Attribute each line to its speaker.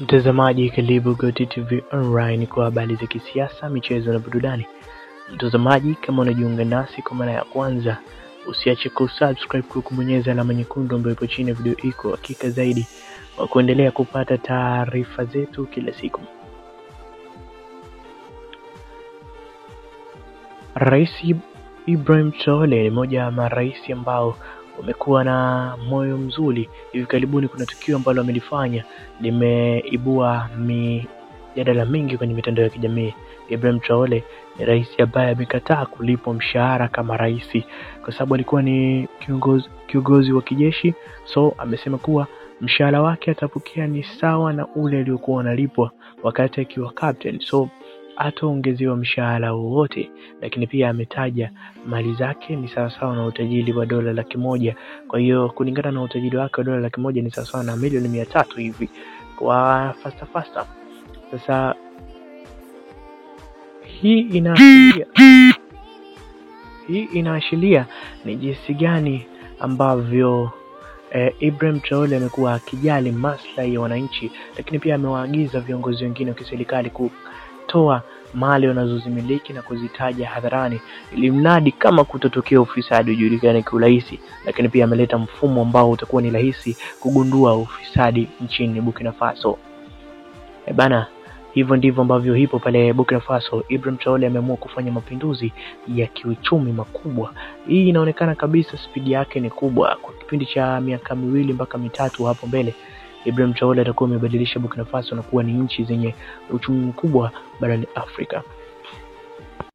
Speaker 1: Mtazamaji, karibu Goti TV Online kwa habari za kisiasa, michezo na burudani. Mtazamaji, kama unajiunga nasi kwa mara ya kwanza, usiache kusubscribe kwa kubonyeza alama nyekundu ambayo ipo chini ya video iko, hakika zaidi wa kuendelea kupata taarifa zetu kila siku. Rais Ibrahim Traore ni mmoja wa marais ambao wamekuwa na moyo mzuri. Hivi karibuni kuna tukio ambalo amelifanya limeibua mijadala mingi kwenye mitandao ya kijamii. Ibrahim Traore ni rais ambaye amekataa kulipwa mshahara kama rais kwa sababu alikuwa ni kiongozi wa kijeshi. So amesema kuwa mshahara wake atapokea ni sawa na ule aliokuwa analipwa wakati akiwa captain, so hataongezewa mshahara wowote. Lakini pia ametaja mali zake ni sawasawa na utajiri wa dola 100,000. Kwa hiyo kulingana na utajiri wake wa dola 100,000 ni sawasawa na milioni 300 hivi kwa fasta. Sasa hii inaashiria ni jinsi gani ambavyo Ibrahim Traore amekuwa akijali maslahi ya wananchi, lakini pia amewaagiza viongozi wengine wa kiserikali kutoa mali wanazozimiliki na kuzitaja hadharani ili mradi kama kutotokea ufisadi ujulikane kiurahisi. Lakini pia ameleta mfumo ambao utakuwa ni rahisi kugundua ufisadi nchini Burkina Faso. Bana, hivyo ndivyo ambavyo hipo pale Burkina Faso. Ibrahim Traore ameamua kufanya mapinduzi ya kiuchumi makubwa. Hii inaonekana kabisa spidi yake ni kubwa. Kwa kipindi cha miaka 2 mpaka 3 hapo mbele, Ibrahim Traore atakuwa amebadilisha Burkina Faso na kuwa ni nchi zenye uchumi mkubwa barani Afrika.